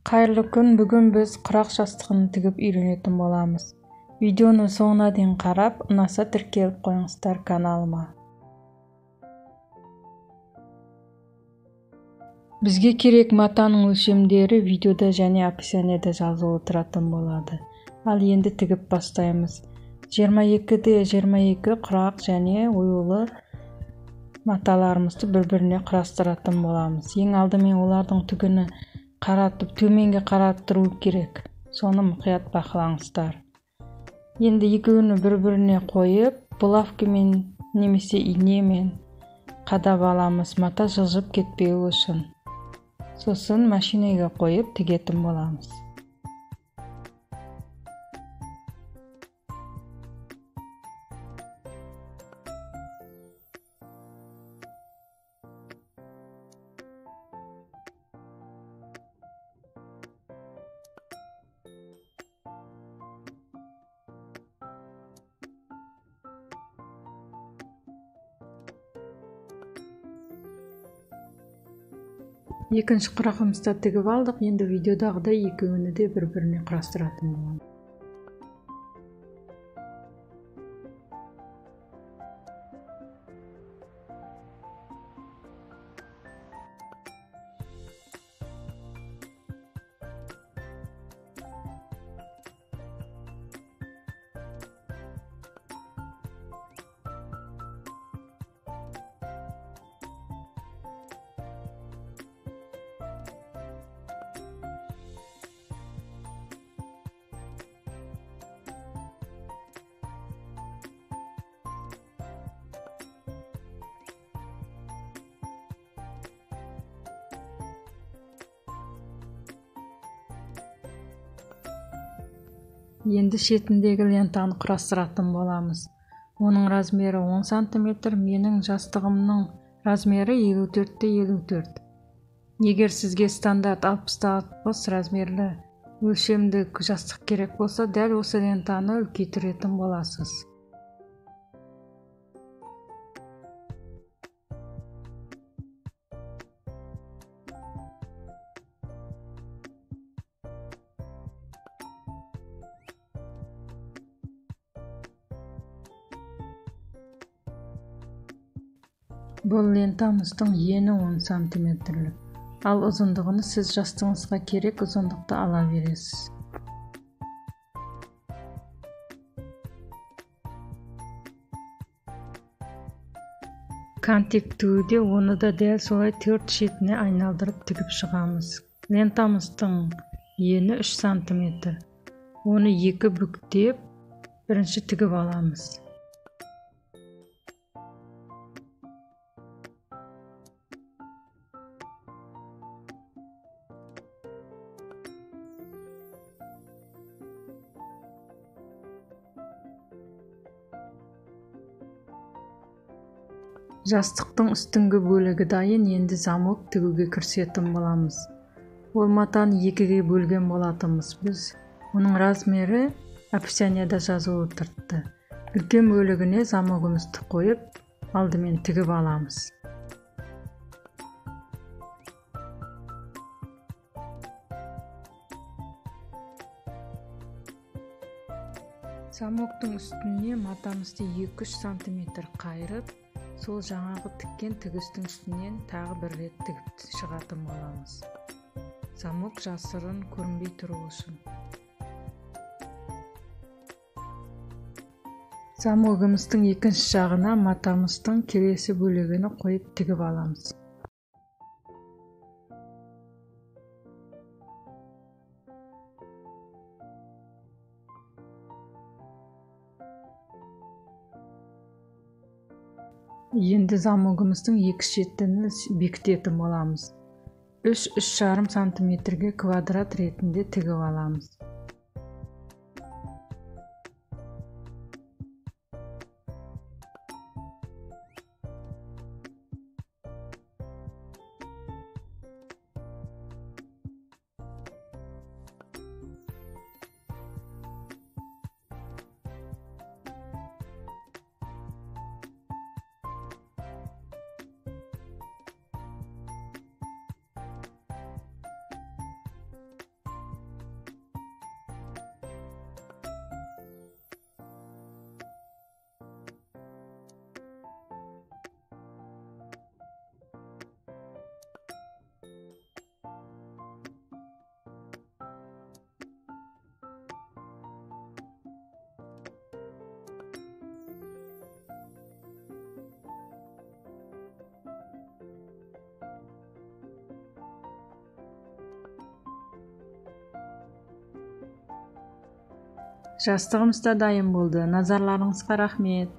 Қайырлы күн, бүгін біз құрақ жастығын тігіп үйренетін боламыз. Видеоны соңына дейін қарап, ұнаса тіркеліп қойыңыздар каналыма. Бізге керек матаның өлшемдері видеода және описаниеда жазылып отыратын болады. Ал енді тігіп бастаймыз. 22-де 22 құрақ және оюлы маталарымызды бір-біріне құрастыратын боламыз. Ең алдымен олардың түгіні қаратып, төменге қараттыру керек. Соны мұқият бақылаңыздар. Енді екеуini бір-біріне қойып, булавкамен немесе инемен қадап аламыз, мата жылжып кетпеуі үшін. Сосын машинеге қойып тігетін боламыз. Екінші құрағымызды тігіп алдық. Енді видеодағыдай екеуini де бір-біріне құрастыратын боламыз. Енді шетіндегі лентаны құрастыратын боламыз. Оның размері 10 сантиметр, менің жастығымның размері 54-54. Егер сізге стандарт 60-60 размерлі өлшемді жастық керек болса, дәл осы лентаны үлкейтіретін боласыз. Бұл лентамыздың ені 10 сантиметрлік, ал ұзындығını сіз жастығыңызға керек ұзындықты ала бересіз. Кантик тігуде оны да дәл солай төрт шетіне айналдырып тігіп шығамыз. Лентамыздың ені 3 сантиметр. Оны екі бүктеп бірінші тігіп аламыз. Жастықтың үстіңгі бөлігі дайын, енді замок тігуге кірісетін боламыз. Ол матаны екіге бөлген болатынбыз біз. Оның размері описаниеда жазылып отырыпты. Үлкен бөлігіне замогымызды қойып, алдымен тігіп аламыз. Замоктың үстіне матамызды 2-3 сантиметр қайырып, сол жаңағы тіккен тігістің үстінен тағы бір рет тігіп шығатын боламыз. Замок жасырын көрінбей тұру үшін. Замогымыздың екінші жағына матамыздың келесі бөлігini қойып тігіп аламыз. Енді замогымыздың екі шетін бекітетін боламыз. 3-3,5 сантиметрге квадрат ретінде тігіп аламыз. Жастығымыз да дайын болды. Назарларыңызға рахмет.